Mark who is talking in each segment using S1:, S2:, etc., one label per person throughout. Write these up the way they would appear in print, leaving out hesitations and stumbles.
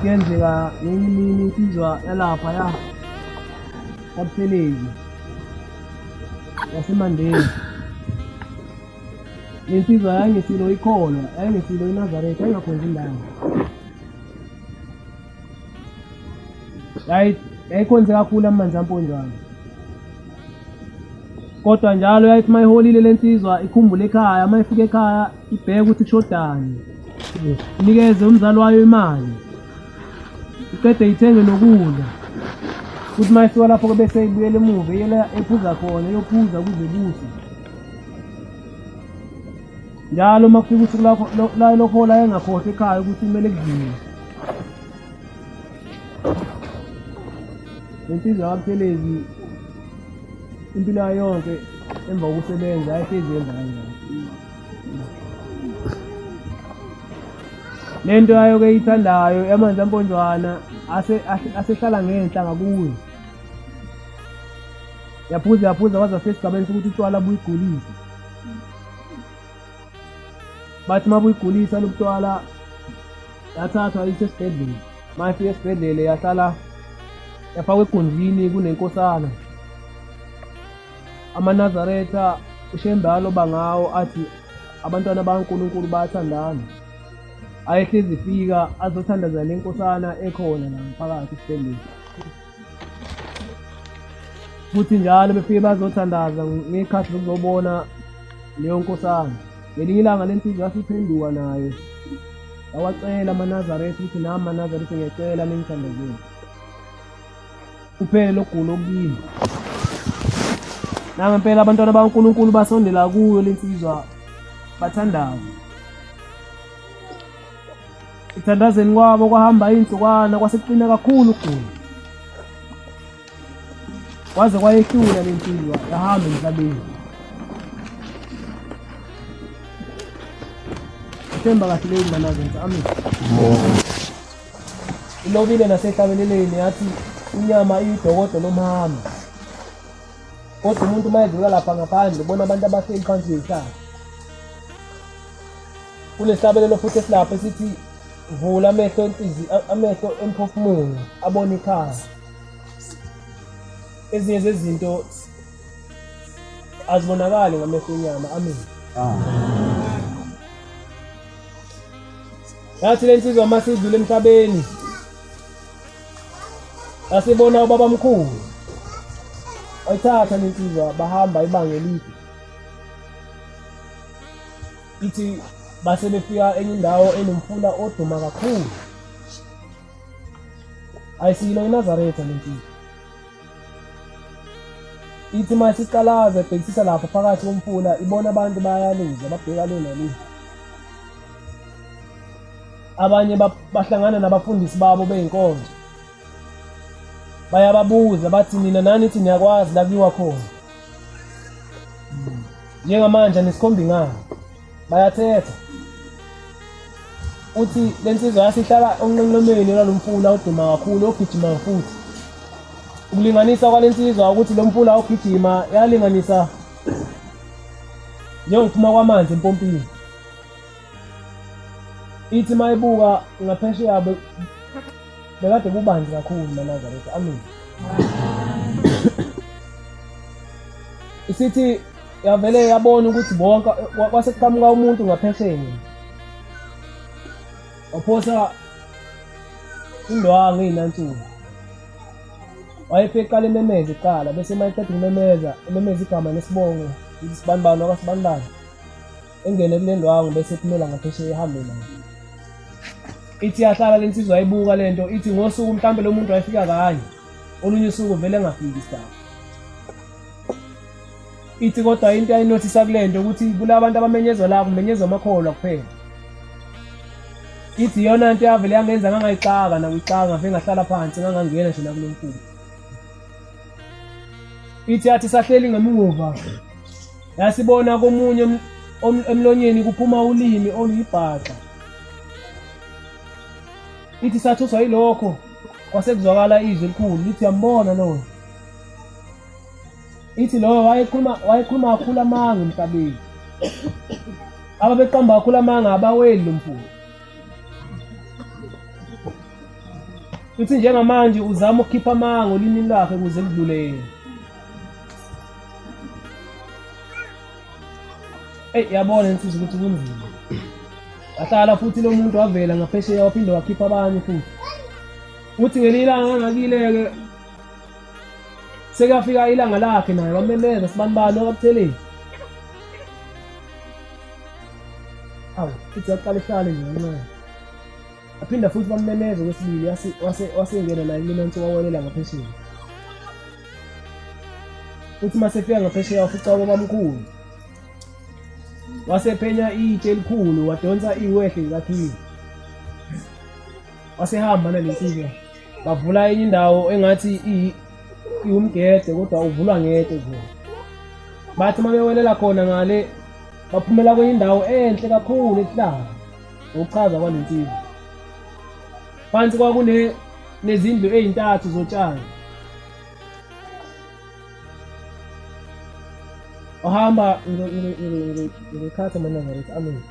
S1: Kuyenzeka ngenye imini insizwa yalapha ya kwaButhelezi yaseMandeni. Le nsizwa yayingesilo ikholwa, yayingesilo iNazaretha, yayingakhonzi indawo. Yayikhonze kakhulu amanzi amponjwana. Kodwa njalo yayithi uma iholile le nsizwa ikhumbule ekhaya, uma ifika ekhaya ibheke ukuthi kushodani. Inikeze umzali wayo imali. Iqede ithenge nokudla. Futhi uma ifika lapho-ke bese ibuyela emuva iyela ephuza khona iyophuza kuze kuse. Njalo uma kufika usuku lakho layo lokuhola engakhohlwa ekhaya ukuthi kumele kudliwe. Le nsizwa kaButhelezi impilo yayo yonke emva kokusebenza yayihlezi yenza kanjalo. Le nto yayo ke iyithandayo yamanzi amponjwana asehlala ngenhla ngakuyo. Yaphuza yaphuza waze wafika esigabeni sokuthi utshwala buyigulise. Bathi uma buyigulisa lobutshwala yathathwa iyiswa esibhedlela. Uma ifika esibhedlela yahlala yafakwa egunjini kunenkosana. AmaNazaretha uShembe aloba ngawo athi abantwana bakaNkulunkulu bayathandana. Ayehlezi efika azothandaza le nkosana ekhona la phakathi esibhedlela. Futhi njalo befike bazothandaza ngekhathi zokuzobona leyo nkosana. Ngelinye ilanga le nsizwa yasiphenduka nayo yawacela amaNazaretha ukuthi nami maNazaretha ngiyacela ningithandazele. Kuphele lokugula okukini. Nangempela abantwana bakaNkulunkulu basondela kuyo le nsizwa bathandaza. Ekuthandazeni kwabo kwahamba iy'nsukwana kwasekuqina kakhulu ukugula. Kwaze kwayehlula le nsizwa yahamba emhlabeni. Themba kahle leyo manazenza amen. Ilobile nasehlabeleleni yathi inyama iyidokodo lomhamba. Kodwa umuntu uma edlula lapha ngaphandle ubona abantu abahleli phansi beyihlala. Kunehlabelelo futhi esilapha esithi vula amehlo enhliziyo amehlo emphefumulo abone ikhaya. Ezinye zezinto azibonakali ngamehlo enyama. Amen. Yathi le nsizwa uma sidlula emhlabeni yasibona ubabamkhulu wayithatha le nsizwa bahamba ibanga elide ithi base befika enye indawo enomfula oduma kakhulu ayisilo iNazaretha le nsizwa ithi uma isiqalaza ebhekisisa lapho phakathi komfula ibona abantu bayaluza babheka le nale abanye bahlangana nabafundisi babo beyinkonzo bayababuza bathi nina nani ithi niyakwazi la kuyiwa khona njengamanje anisikhombi ngani bayathetha uthi le nsizwa yasihlala onqenqemeni lwalo mfula oduma kakhulu ogijima futhi ukulinganisa kwale nsizwa ukuthi lo mfula ogijima yalinganisa njengokuphuma kwamanzi empompini ithi uma ibuka ngaphesheya bekade kubanzi kakhulu maNazaretha amen isithi yavele yabona ukuthi bonke kwase kuqhamuka umuntu ngaphesheya waphosa indwangu eyinansuku wayefike eqala ememeze kuqala bese uma eqeda ukumemeza ememeza igama nesibongo ukuthi sibanibani wakasibanibani engene kule ndwangu bese ephumela ngaphesheya ehambe nayo ithi yahlala le nsizwa ayibuka le nto ithi ngosuku mhlawumbe lo muntu wayefika kanye olunye usuku vele engafiki isidaba ithi kodwa into ayinothisa kule nto ukuthi kula bantu abamenyezwa la kumenyezwa amakholwa kuphela ithi iyona nto yavele yangenza ngangayixaka nakuyixaka ngavele ngahlala phansi ngangangena nje nakulo mfula ithi yathi sahleli ngemuva yasibona komunye emlonyeni kuphuma ulimi oluyibhaxa ithi sathuswa yilokho kwase kuzwakala izwi elikhulu lithi uyambona loyo ithi loyo wayekhuluma wayekhuluma kakhulu amanga emhlabeni ababeqamba kakhulu amanga abaweli lo mfula. Uthi njengamanje uzama ukukhipha amanga olimini lwakhe ukuze kudlule yena. Eyi yabona insizwa ukuthi kunzima. Wahlala futhi lo muntu wavela ngaphesheya waphinde wakhipha abanye futhi. Uthi ngelinye ilanga ngangakile-ke sekuyafika ilanga lakhe naye wamemeza sibanibani wakabuthelezi. Awu, futhi yaqala ihlale nje kancane. Aphinda futhi bammemeza okwesibili wasengena naye kulenansi wawelela ngaphesheya. Uthi uma sefika ngaphesheya wafica ubabamkhulu. Wasephenya itshe elikhulu wadonsa iwehle likakhiwe. Wasehamba nale nsizwa bavula enye indawo engathi iwumgede kodwa uvulwa ngetshe nje. Bathi uma bewelela khona ngale baphumela kwenye indawo enhle kakhulu ehlanga. Ngokuchaza kwale nsizwa. Phansi kwakune nezindlu ezintathu zotshani. Wahamba ngikhatha amaNazaretha amen.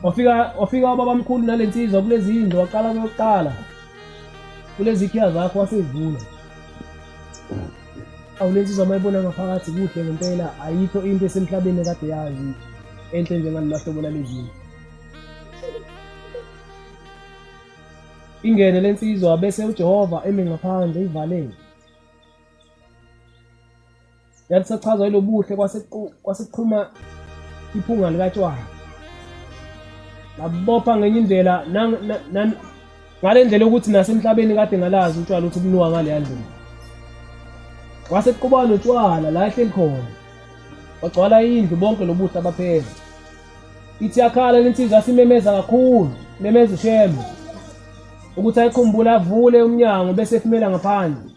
S1: Wafika ubabamkhulu nale nsizwa kulezi ndlu waqala kuyoqala kulezi khiya zakho wasevula. Awu le nsizwa mayibona ngaphakathi kuhle ngempela ayikho into esemhlabeni ekade yazi enhle njengalolu hlobo lalezindlu. Ingene le nsizwa bese uJehova emi ngaphandle ivalele. Yathi sachazwa yilobuhle kwasekuqhuma iphunga likatshwala. Labopha ngenye indlela ngale ndlela yokuthi nasemhlabeni kade ngalazi utshwala ukuthi kunuka ngaleya ndlela. Kwase kuqubuka notshwala la ehleli khona. Bagcwala indlu bonke lobuhle abaphela. Ithi yakhala lensizwa asimemeza kakhulu, memeza uShembe. Ukuthi ayikhumbule avule umnyango bese ephumela ngaphandle.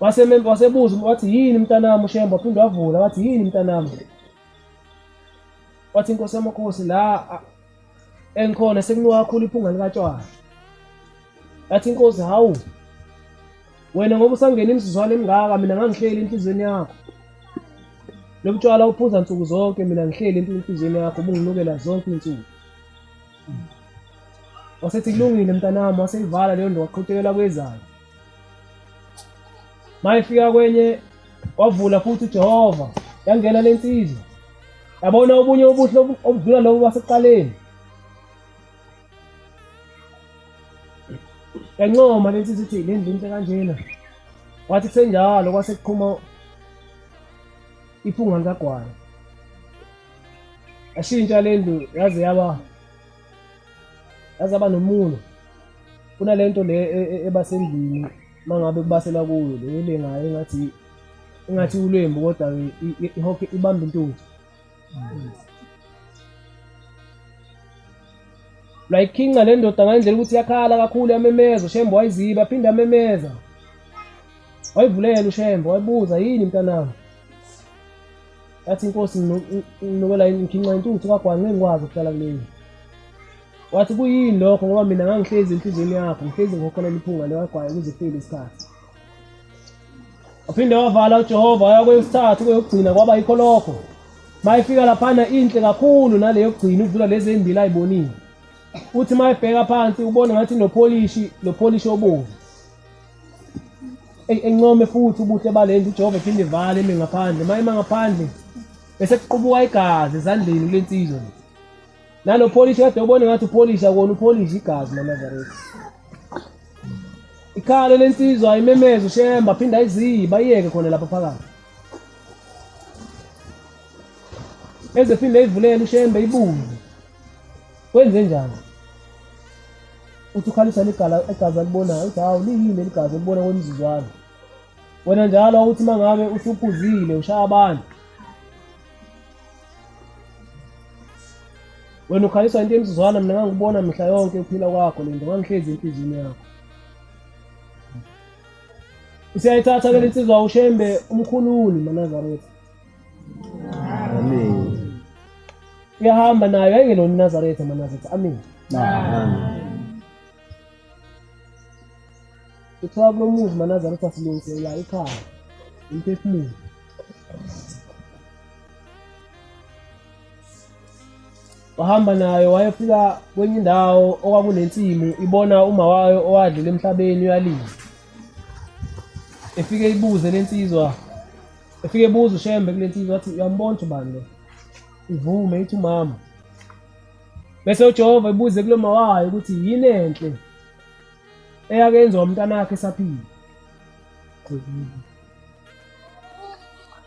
S1: Wasebuza wathi yini mntanami uShembe waphinde wavula wathi yini mntanami. Wathi inkosi yamakhosi la engikhona sekunuka kakhulu iphunga likatshwala. Yathi inkosi hawu wena ngoba usangena imizuzwana emingaka mina ngangihleli enhliziyweni yakho. Lobu tshwala uphuza nsuku zonke mina ngihleli enhliziyweni yakho ubunginukela zonke iy'nsuku. Wasethi kulungile mntanami waseyivala leyo ndo waqhutekela kwezayo. Mayefika kwenye wavula futhi uJehova yangena lensizwa. Yabona obunye ubuhle obudlula lobo basekuqaleni. Yancoma lensizwa ithi le ndlu inhle kanjena. Wathi kusenjalo kwase kuqhuma iphunga likagwayi. Yashintsha le ndlu yaze yaba yaze yaba nomuno. Kunalento le e, e, ebasendlini mangabe kubaselwa kuyo le elengayo engathi engathi ulwembu kodwa ihokhe ibamba intuthu. Lwayikhinqa le ndoda ngendlela ukuthi yakhala kakhulu yamemeza uShembe wayiziba aphinde amemeza. Wayivulela uShembe wayibuza yini mntanami. Yathi inkosi nginukela ngikhinqa intuthu kagwanqe ngikwazi ukuhlala kuleli. Wathi kuyini lokho ngoba mina ngangihlezi enhliziyweni yakho ngihlezi ngihokhelela iphunga lewagwayi kuze kufike isikhathi. Waphinde wavala uJehova waya kweyesithathu kweyokugcina kwaba yikho lokho. Mayifika laphana inhle kakhulu nale yokugcina ukudlula lezi ezimbili ayibonile. Uthi mayibheka phansi ubone ngathi nopholishi lo pholishi obomvu. Ey encome futhi ubuhle balendlu uJehova ephinde ivale ime ngaphandle. Mayima ngaphandle bese kuqubuka igazi ezandleni kule nsizwa. Nalo pholishi kade ubone ngathi upholisha kona upholisha igazi maNazaretha. Ikhale lensizwa ayimemeze uShemba aphinde ayiziba ayiyeke khona lapha phakathi. Eze phinde ayivulele uShembe ibuze. Kwenze njani? Uthi ukhalisa ligala igazi alibonayo uthi hawu liyini leli gazi olibona kwemizuzwana. Wena njalo uthi mangabe usuphuzile ushaya abantu. Wena ukhaliswa into emzuzwana mina ngangikubona mihla yonke uphila kwakho lento ngangihlezi enhliziyweni yakho. Usiyayithatha ke insizwa uShembe umkhululi maNazaretha.
S2: Amen.
S1: Uyahamba nayo yayingelona iNazaretha maNazaretha. Amen.
S2: Amen.
S1: Kuthiwa kulo muzi maNazaretha silungisela ikhaya umphefumulo. Wahamba nayo wayefika kwenye indawo okwakunensimu, ibona uma wayo owadlula emhlabeni uyalima. Efike ibuze lensizwa, efike ebuza uShembe kule nsizwa, wathi uyambona ubani lo? Ivume ithi umama. Bese uJehova ebuze kulo mawayo ukuthi yini enhle eyake yenziwa umntanakhe esaphila.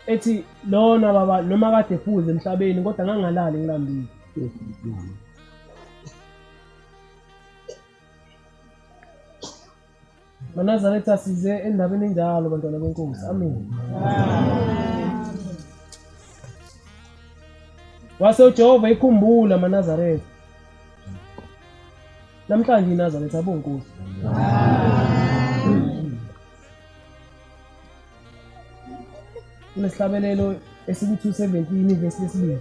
S1: Ethi lona baba noma kade ephuze emhlabeni kodwa ngangalali ngilambile. MaNazaretha size endabeni enjalo bantwana benkosi. Amen. Wase uJehova ikhumbula maNazaretha. Namhlanje iNazaretha bonkosi. Kunesihlabelelo esiku-217 ivesi lesibili.